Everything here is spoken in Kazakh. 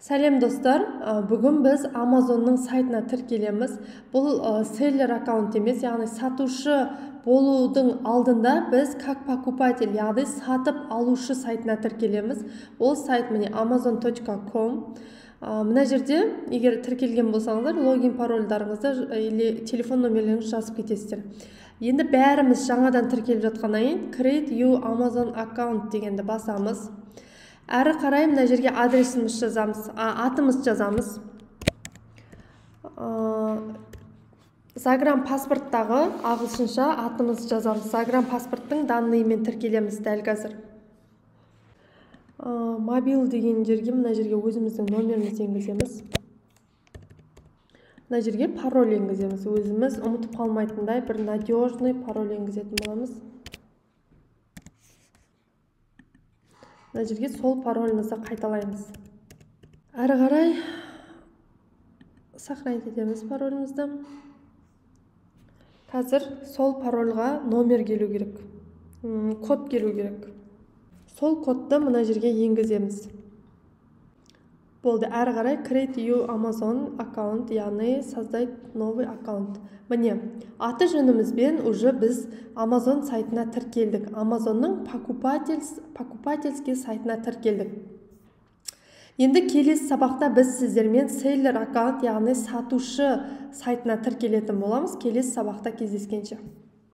Сәлем, достар! Бүгін біз Амазонның сайтына тіркелеміз. Бұл селлер аккаунт емес, яғни сатушы болудың алдында біз как покупатель, яғни сатып алушы сайтына тіркелеміз. Ол сайт, міне, amazon.com. Мына жерде егер тіркелген болсаңыздар, логин, парольдарыңызды или телефон номерлеріңізді жазып кетесіздер. Енді бәріміз жаңадан тіркеліп жатқаннан кейін, «Create your Amazon account» дегенді басамыз. Әрі қарай мына жерге адресімізді жазамыз, атымызды жазамыз, загранпаспорттағы ағылшынша атымызды жазамыз. Загранпаспорттың данныйымен тіркелеміз дәл қазір. Мобил деген жерге, мына жерге өзіміздің номерімізді енгіземіз. Мына жерге пароль енгіземіз. Өзіміз ұмытып қалмайтындай бір надежный пароль енгізетін боламыз. Мына жерге сол паролімізді қайталаймыз. Әрі қарай сохранить етеміз паролімізді. Қазір сол парольға номер келу керек, код келу керек. Сол кодты мына жерге енгіземіз. Болды, әрі қарай «Create your Amazon account», яғни создать новый аккаунт. Міне, аты жөнімізбен уже біз Amazon сайтына тіркелдік. Амазонның покупательский сайтына тіркелдік. Енді келесі сабақта біз сіздермен селлер аккаунт, яғни сатушы сайтына тіркелетін боламыз. Келесі сабақта кездескенше!